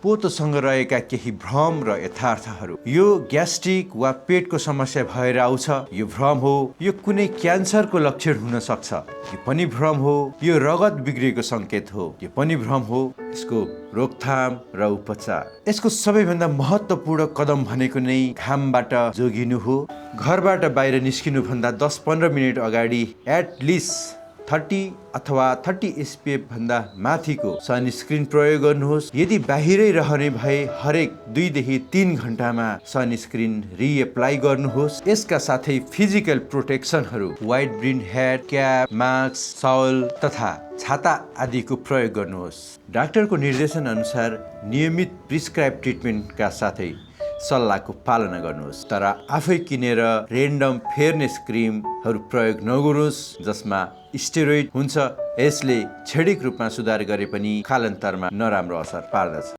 पोतोसँग रहेका केही भ्रम र यथार्थहरू। यो ग्यास्ट्रिक वा पेटको समस्या भएर आउँछ, यो भ्रम हो। यो कुनै क्यान्सरको लक्षण हुन सक्छ, यो पनि भ्रम हो। यो रगत बिग्रेको संकेत हो, यो पनि भ्रम हो। यसको रोकथाम र उपचार, यसको सबैभन्दा महत्त्वपूर्ण कदम भनेको नै घामबाट जोगिनु हो। घरबाट बाहिर निस्किनु भन्दा 10-15 मिनेट अगाडि एटलिस्ट 30 अथवा 30 SPF भन्दा माथिको सनस्क्रिन प्रयोग गर्नुहोस्। यदि बाहिरै रहने भए हरेक 2 देखि 3 घण्टामा सनस्क्रिन रिएप्लाई गर्नुहोस्। यसका साथै फिजिकल प्रोटेक्सनहरू wide brim head cap, mask, shawl तथा छाता आदिको प्रयोग गर्नुहोस्। डाक्टरको निर्देशन अनुसार नियमित प्रिस्क्राइब ट्रिटमेन्टका साथै सल्लाहको पालना गर्नुहोस्। तर आफै किनेर रेन्डम फेयरनेस क्रिमहरू प्रयोग नगर्नुहोस् जसमा स्टेरोइड हुन्छ। यसले क्षणिक रूपमा सुधार गरे पनि कालान्तरमा नराम्रो असर पार्दछ।